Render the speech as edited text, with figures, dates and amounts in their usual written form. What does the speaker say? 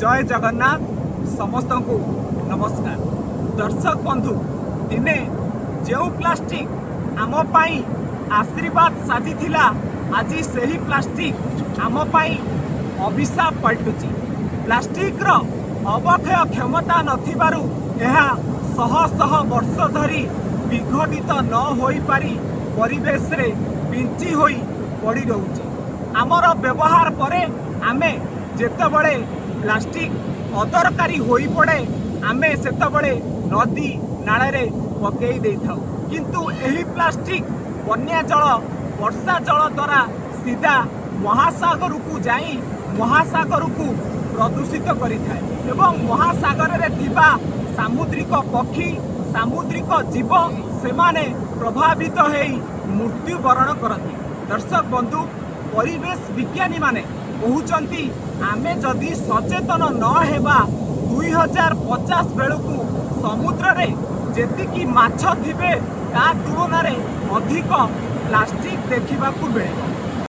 ଜୟ ଜଗନ୍ନାଥ। ସମସ୍ତଙ୍କୁ ନମସ୍କାର। ଦର୍ଶକ ବନ୍ଧୁ, ଦିନେ ଯେଉଁ ପ୍ଲାଷ୍ଟିକ ଆମ ପାଇଁ ଆଶୀର୍ବାଦ ସାଜିଥିଲା, ଆଜି ସେହି ପ୍ଲାଷ୍ଟିକ ଆମ ପାଇଁ ଅଭିଶାପ ପାଲଟୁଛି। ପ୍ଲାଷ୍ଟିକର ଅବକ୍ଷୟ କ୍ଷମତା ନଥିବାରୁ ଏହା ଶହ ଶହ ବର୍ଷ ଧରି ବିଘଟିତ ନ ହୋଇପାରି ପରିବେଶରେ ବିଞ୍ଚି ହୋଇ ପଡ଼ି ରହୁଛି। ଆମର ବ୍ୟବହାର ପରେ ଆମେ ଯେତେବେଳେ ପ୍ଲାଷ୍ଟିକ ଅଦରକାରୀ ହୋଇପଡ଼େ, ଆମେ ସେତେବେଳେ ନଦୀ ନାଳରେ ପକେଇ ଦେଇଥାଉ। କିନ୍ତୁ ଏହି ପ୍ଲାଷ୍ଟିକ ବନ୍ୟା ଜଳ, ବର୍ଷା ଜଳ ଦ୍ୱାରା ସିଧା ମହାସାଗରକୁ ଯାଇ ମହାସାଗରକୁ ପ୍ରଦୂଷିତ କରିଥାଏ ଏବଂ ମହାସାଗରରେ ଥିବା ସାମୁଦ୍ରିକ ପକ୍ଷୀ, ସାମୁଦ୍ରିକ ଜୀବ, ସେମାନେ ପ୍ରଭାବିତ ହେଇ ମୃତ୍ୟୁବରଣ କରନ୍ତି। ଦର୍ଶକ ବନ୍ଧୁ, ପରିବେଶ ବିଜ୍ଞାନୀମାନେ କହୁଛନ୍ତି, ଆମେ ଯଦି ସଚେତନ ନ ହେବା, 2050 ବେଳକୁ ସମୁଦ୍ରରେ ଯେତିକି ମାଛ ଥିବେ, ତା ତୁଳନାରେ ଅଧିକ ପ୍ଲାଷ୍ଟିକ ଦେଖିବାକୁ ମିଳିବ।